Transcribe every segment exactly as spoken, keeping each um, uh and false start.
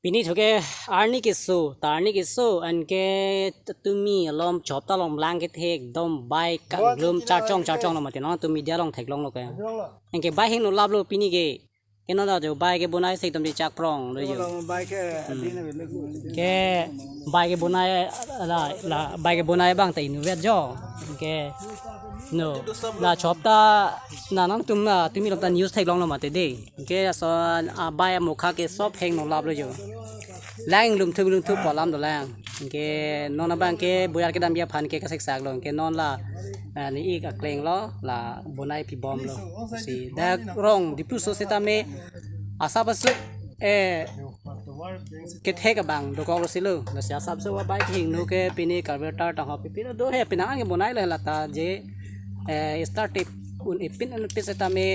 Pini thuke arni keso, ta arni keso, anke tumi alom chopta alom lang kethek, dom bai kanglum charchong charchong lo mati, nangtum media along theklonglo ke. Anke bai hingno laplo pini ke. Ke non ta jo bai kebonai si ekdom chechak prong lo jo. Bai ke adin na belu. Ke bai kebonai la, la bai kebonai abang ta inutvet jo. Ke no la chopta na nangtum na tumi alom ta news theklonglo mati de. Ke ason abai amokha ke sop hingno laplo jo. Lang lum thup lum thup pu alam dolang. Ke non abang ke boyar kedam aphan ke kaseksak lo. Ke non la, eh, ni-ik akleng lo, la bonai pibomlo. Si dak rong Diphu so setame asap asuk, eh, kethek abang dokoklo si lo. Lasi asap asuk abai kehingno ke pini Karbi Avatar tangho pipi lo do he, penang an kebonailo lata je, eh, start tip un ipin un pin setame,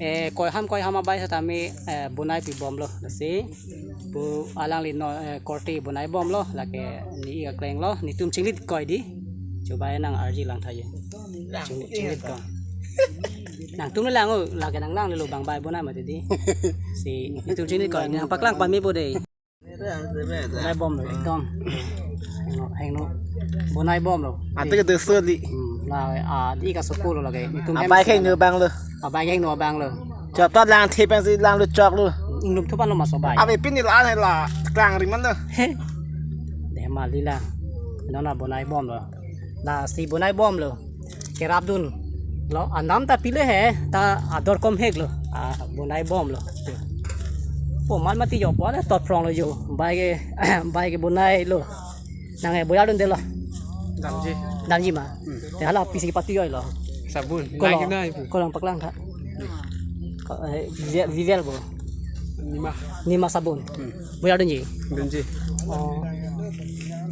eh, koiham koiham abai setame, eh, bonai pibomlo. Lasi pu alangli non, eh, korte bonaibomlo, lake ni-ik akleng lo, netum chinglit koi di. Chobai nang arji lang tha ye. Chinglit, chinglit koi. Nangtum le lang o, lake nang lang le lo bang bai bonai mati di. Si netum chinglit koi, nangpaklang pame po de. Bonaibomlo, ekdom. Hingno, hingno. Bonaibomlo. Ante ke doso di. Hmm, la, ah, di kasopo lo lake. Netum abai hem ke hingno abang lo. Abai ke hingno abang lo. Chopta lang thepeng si langlo choklo. Inglum thup anlo maso bai. Abe pini la ne la klang ri man lo. He. De mali la. Non la bonaibomlo. Lasi bonaibomlo. Kerapdunlo. Anam ta pile he. Ta ador kom heklo. Ah, bonaibomlo. Po man mati jo po le tot pronglo jo. Bai ke, bai kebonailo. Nang e boyar dundelo. Damji. Damji ma. Hmm. Te hala pisi pati oi lo. Sabun. Kolang. Lang na ipu. Kolang paklang tha. Ko, eh, vivel, vivel bo. Nima. Nima sabun. Hmm. Boyar dunji. Damji. Oh.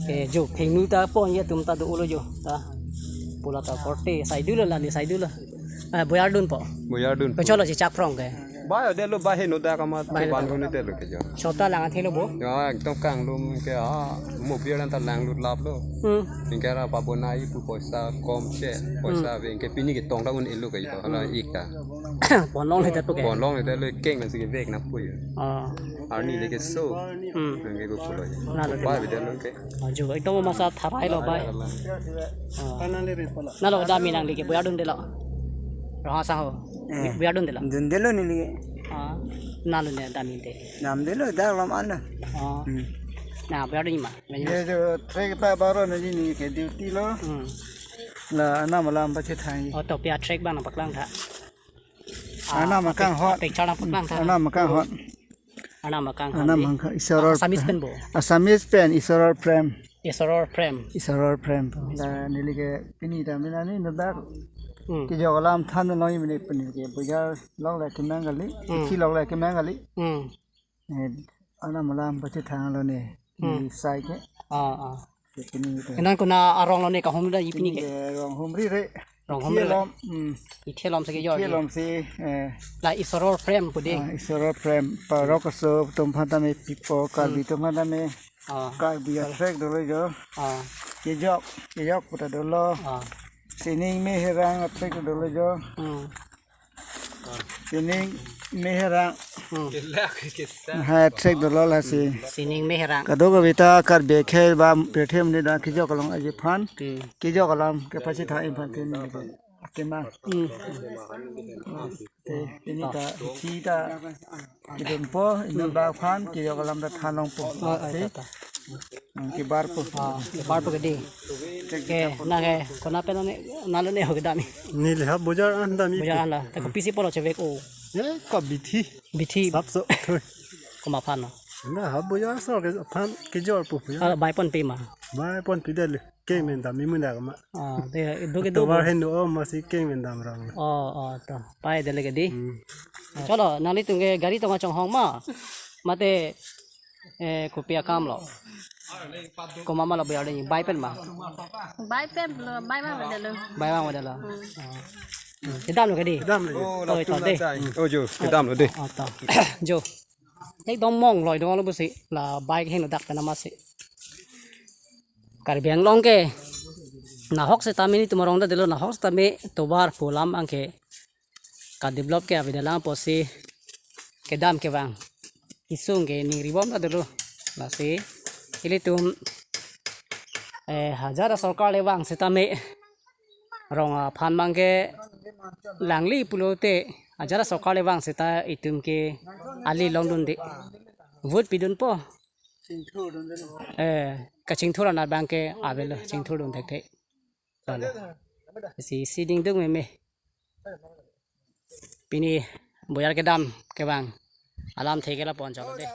Eh, jo, hingno ta pon ye tum ta do ulo jo. Ta. Pula ta korte, saidulo la ni saidulo. Eh, boyar dunpo. Boyar dunpo. Kecholo chechak prong ke. Bai adelo bai hingno dak amat. Bai ke ban hingno. Hingno delo ke jo. Chopta lang athelo bo. Ya, ekdom kanglum ke a, mo biar anta langlut laplo. Hmm. Ingkara pabonai pu poisa kom che, poisa Hmm. Ve ingke pini ketong ta un-elo ke jo. Hala Hmm. Ik ta. Bonlongle det po ke. Bonlongle det lo keng nang si kevek nangpo jo. Ah. Arni le keso. Hmm. Nang ke ko pulo jo. Nalo bai de. Ve det lo ke. Ah, jo, ekdom masa tharai lo bai. Tharai lo. Ah. Nalo dam-i nangli ke boyar dundelo. Rohang saho. Eh. Boyar dundelo. Dundelo neli ke. Ah. Nalo ne dam-i de. Damdelo dak lam an. Ah. Hmm. Na boyar dunji ma. Ye jo trek ta baro na ji ni ke duty lo. Hmm. La anam alam pachethang. Oh, to pia trek bang nangpaklang tha. Anam Ah, akanghot. Picture nangpaklang tha. Anam akanghot. Anam akang Anam handi. Akang Isor. Assamese pen bo. Assamese pen Isor Prem. Isor Prem. Isor Prem. La neli ke pini ta mina ni nadak. Hmm. Kejok alam than lo ni mene pini ke boyar longle kemang kali. Hmm. Ithi longle kemang kali. Hmm. Eh, anam alam pachethang lo ne. Hmm. Neli sai ke. Ah, ah. Ke pini ke. Kenan kona arong lo ne kahumri da ipini ke. Pini ke rong humri re. Rong humri. Ithi alom, hmm. Ithi alom si kejor Ithi di. Alom si, eh. La Isor Prem pu de. Ah, Isor Prem, parok aso atum aphan tame pipo, Karbi Hmm. atum aphan tame. Ah. Karbi atrek dolo jo. Ah. Kejok, kejok pu ta dolo. Ah. Sining Meherang atrek dolo jo. Hmm. Sining Meherang. Hmm. Ha atrek dolo lasi. Sining Meherang. Kadokave ta Karbi akhei ba pirthe amonit ta kejok along aji aphan. Hmm. Kejok alam kepachethang aphan tin ke. Tema. Hmm. Te, pini ta, ithi ta, idunpo, inut bak aphan, kejok alam ta than longpo. Oh, oh, Te, ta, ta. Hmm, kebarpo. Ah, kebarpo ke di. Ke, nang ke, kona pen nang, nalo ne ho kedam-i. Neli ha bojar an dam-i. Bojar an la. Ta kopisi pulo chevek o. Eh, ko bithi. Bithi. Sapso. Komat aphan lo. Na ha bojar so ke aphan kejorpo ya. Ah, bai ponpe ma. Bai ponpe det le. Keng pen dam-i mun dak ma. Ah, de, do ke do. Tovar bo. Hingno o masi keng pen dam rong. Oh, oh, to. Pai det le ke di. Hmm. Cholo, nanglitum ke gari tong kachonghong ma. Mate, eh, kopi akam lo. Komat ma lo boyar dunji, bai pen ma. Bai pen lo, bai ma ma det lo. Bai ma ma det lo. Hmm. Oh. Kedamlo ke di. Kedamlo. Oh, to, to, de. Oh, jo, kedamlo de. Oh, to. Jo. Ekdom mong loi dong lo pusi la bai hingno dak pen amatsi. Karbi Anglong ke nahok setame netum arong ta delo, nahok setame tovar pu alam abang ke kadevelop ke avedet lang pusi kedam kevang. kesung ke ningribom ta dolo. Lasi ilitum eh hajar sorkar le vang setame rong aphan abang ke langli pulote hajar sorkar le vang seta itum ke ali longdunde. Vote pidunpo. Eh, kachingthur anat abang ke avelo, chingthurdun thekthe. Lalo. Si, si dingduk meme. Pini boyar kedam kevang alamthe ke lapu-an chalo de.